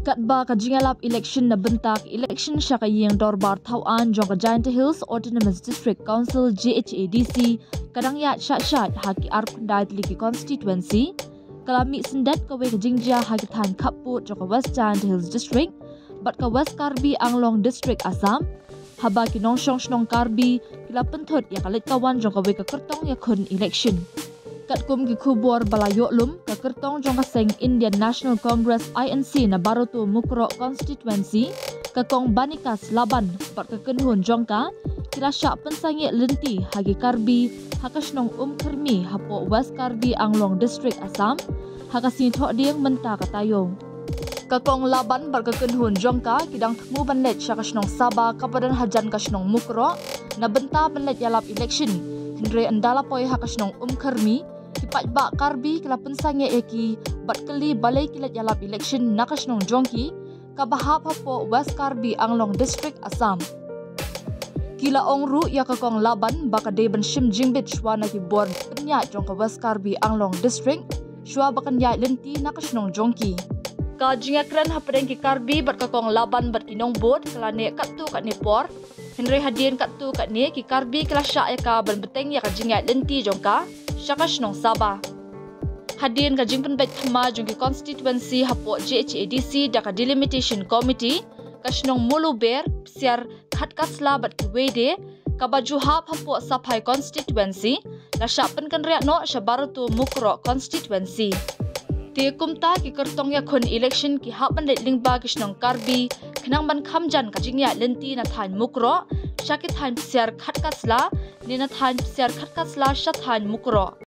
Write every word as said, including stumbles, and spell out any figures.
Katba ka jingïalap election na bynta ka election sha ka ïing dorbar thaw aiñ jong ka Jaintia Hills Autonomous District Council, J H A D C, ka dang ïaid shah shah ha ki arphew khyndai tylli ki constituency, ka la mih syndet kawei ka jingjia ha ki thaiñ khappud jong ka West Jaintia Hills District bad ka West Karbi Anglong District, Assam, haba ki nongshong shnong Karbi ki la pynthut ïa ka leit ka wan jong kawei ka kyrtong ïakhun election. Katkum ki khubor ba la ïoh lum, ka kyrtong jong ka seng Indian National Congress, I N C, na Baroto Mukroh constituency, ka Kong Banikas Laban bad ka kynhun jong ka, ki la shah pynsangeh lynti ha ki Karbi ha ka shnong Umkyrmi hapoh West Karbi Anglong District, Assam, ha ka sngi Thohdieng mynta ka taïew. Ka Kong Laban bad ka kynhun jong ka ki dang thmu ban leit sha ka shnong Saba kaba don hajan ka shnong Mukroh na bynta ban leit ïalap election. Hynrei ynda la poi ha ka shnong Umkyrmi, ki paidbah Karbi ki la pynsangeh ïa ki bad kylli balei ki leit ïalap election na ka shnong jong ki, kaba hap hapoh West Karbi Anglong District, Assam. Ki la ong ruh ïa ka Kong Laban ba ka dei ban shim jingbit shuwa na ki bor pynïaid jong ka West Karbi Anglong District shuwa ba kan ïaid lynti na ka shnong jong ki. Ka jingïakren hapdeng ki Karbi bad ka Kong Laban bad ki nongbud ka la neh katto katne por, hynrei hadien katto katne ki Karbi ki la shah ïa ka ban bteng ïa ka jingïaid lynti jong ka sha ka shnong Saba. Hadien ka jingpynbeit thymmai jong ki constituency hapoh J H A D C da ka Delimitation Committee, ka shnong Muluber, Psiar Khatkasla bad kiwei de, kaba ju hap hapoh Saphai constituency, la shah pynkynriah noh sha Baroto Mukroh constituency. Te kumta ki kyrtong ïakhun election ki hap ban leit lyngba ki shnong Karbi khnang ban kham jan ka jingïaid lynti na thaiñ Mukroh sha ki thaiñ Psiar Khatkasla ne na thaiñ Psiar Khatkasla sha thaiñ Mukroh.